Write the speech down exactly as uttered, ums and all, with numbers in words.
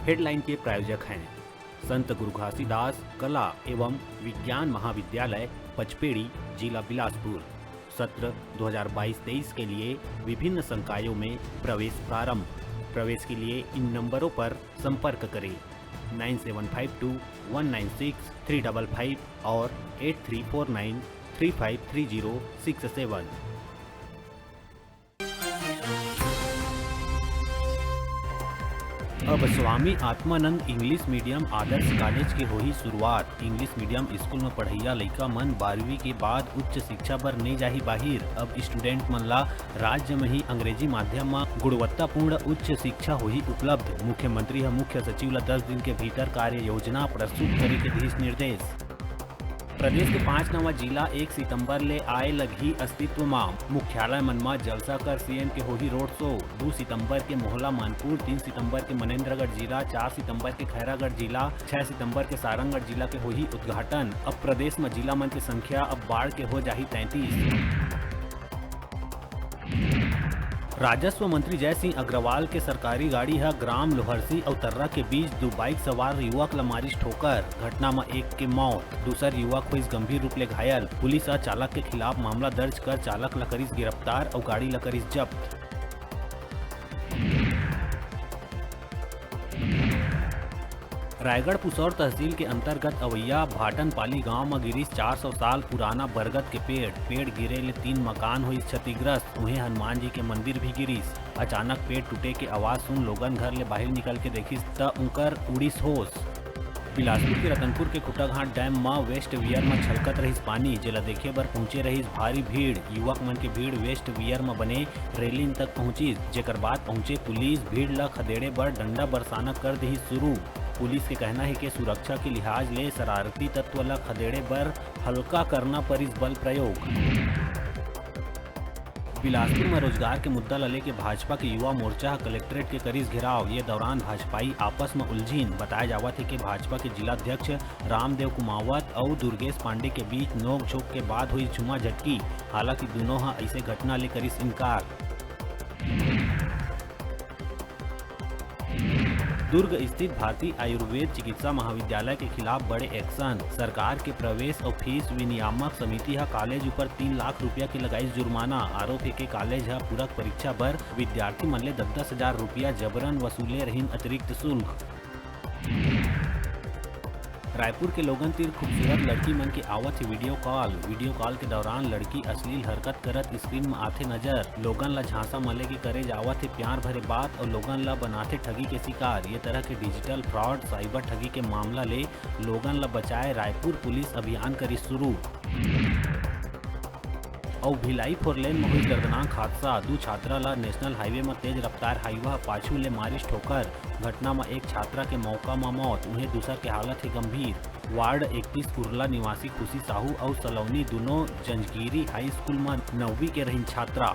Headline के प्रायोजक हैं संत गुरु घासीदास कला एवं विज्ञान महाविद्यालय पचपेड़ी, जिला बिलासपुर। सत्र दो हज़ार बाईस तेईस के लिए विभिन्न संकायों में प्रवेश प्रारंभ। प्रवेश के लिए इन नंबरों पर संपर्क करें, nine seven five two one nine six three double five और eight three four nine three five three zero six seven. अब Swami Atmanand English medium Adarsh college के होही शुरुआत। इंग्लिश मीडियम स्कूल म पढ़इया लइका मन बारहवीं के बाद उच्च शिक्षा बर नइ जाही बाहिर। अब स्टूडेंट मन ला राज्य म ही अंग्रेजी माध्यम म गुणवत्तापूर्ण उच्च शिक्षा होही उपलब्ध। मुख्यमंत्री ह मुख्य सचिव ला दस दिन के भीतर कार्य योजना प्रस्तुत करे के दिस निर्देश। प्रदेश के पांच नवा जिला एक सितंबर ले आए लगही अस्तित्व म। मुख्यालय मन म जलसा कर सीएम के होही रोड शो। दू सितंबर के मोहला मानपुर, तीन सितंबर के मनेंद्रगढ़ जिला, चार सितंबर के खैरागढ़ जिला, छह सितंबर के सारंगढ़ जिला के होही उद्घाटन। अब प्रदेश म जिला मन के संख्या अब बाढ़ के हो जाही तैंतीस। राजस्व मंत्री जय सिंह अग्रवाल के सरकारी गाड़ी ह ग्राम लोहरसी अउ तर्रा के बीच दू बाइक सवार युवक ल मारिस ठोकर। घटना म एक के मौत, दूसर युवक होइस गंभीर रूप ले घायल। पुलिस ह चालक के खिलाफ मामला दर्ज कर चालक ल करिस गिरफ्तार अउ गाड़ी ल करिस जब्त। रायगढ़ पुसौर तहसील के अंतर्गत अवैया भाटनपाली गांव म गिरिस चार सौ साल पुराना बरगद के पेड़। पेड़ गिरे ले तीन मकान होइस क्षतिग्रस्त। उहें हनुमान जी के मंदिर भी गिरिस। अचानक पेड़ टूटे के आवाज सुन लोगन घर ले बाहिर निकल के देखिस त उंकर उड़िस होश। बिलासपुर के रतनपुर के खुट्टाघाट डैम म वेस्ट वियर म छलकत रहिस पानी, जेला देखे बर पहुंचे रहिस भारी भीड़। युवक मन के भीड़ वेस्ट वियर म बने रेलिंग तक पहुंचिस, जेकर बाद पहुंचे पुलिस भीड़ ल खदेड़े बर डंडा बरसाना कर दिहिस शुरू। पुलिस के कहना हे कि सुरक्षा के लिहाज ले शरारती तत्व ल खदेड़े बर हल्का करना परिस बल प्रयोग। बिलासपुर म रोजगार के मुद्दा ल लेके भाजपा के युवा मोर्चा ह कलेक्ट्रेट के करिस घेराव। ये दौरान भाजपाई आपस म उलझिन। बताया जावत हे कि भाजपा के जिला अध्यक्ष रामदेव कुमावत अउ दुर्गेश पांडे के बीच नोकझोंक के बाद हुई झुमा झटकी। हालांकि दोनों ह अइसे घटना ले करिस इनकार। दुर्ग स्थित भारतीय आयुर्वेद चिकित्सा महाविद्यालय के खिलाफ बड़े एक्शन। सरकार के प्रवेश अउ फीस विनियामक समिति ह कॉलेज ऊपर तीन लाख रुपया के लगाइस जुर्माना। आरोप हे के कॉलेज ह पूरक परीक्षा बर विद्यार्थी मन ले दस दस हजार रुपया जबरन वसूले रहिन अतिरिक्त शुल्क। रायपुर के लोगन तीर खूबसूरत लड़की मन के आवत हे वीडियो कॉल। वीडियो कॉल के दौरान लड़की अश्लील हरकत करत स्क्रीन म आथे नजर। लोगन ला झांसा म लेके करे जावत हे प्यार भरे बात अउ लोगन ला बनाथे ठगी के शिकार। ये तरह के डिजिटल फ्रॉड, साइबर ठगी के मामला ले लोगन ला बचाए रायपुर पुलिस अभियान करिस शुरू। अउ भिलाई फोर लेन म होइस दर्दनाक हादसा। दू छात्रा ला नेशनल हाईवे म तेज रफ्तार हाईवा ह पाछू ले मारिस ठोकर। घटना म एक छात्रा के मौका म मौत, उहें दूसर के हालत हे गंभीर। वार्ड इकतीस उरला निवासी खुशी साहू अउ सलोनी दुनों जंजगीरी हाई स्कूल म नौवीं के रहिन छात्रा।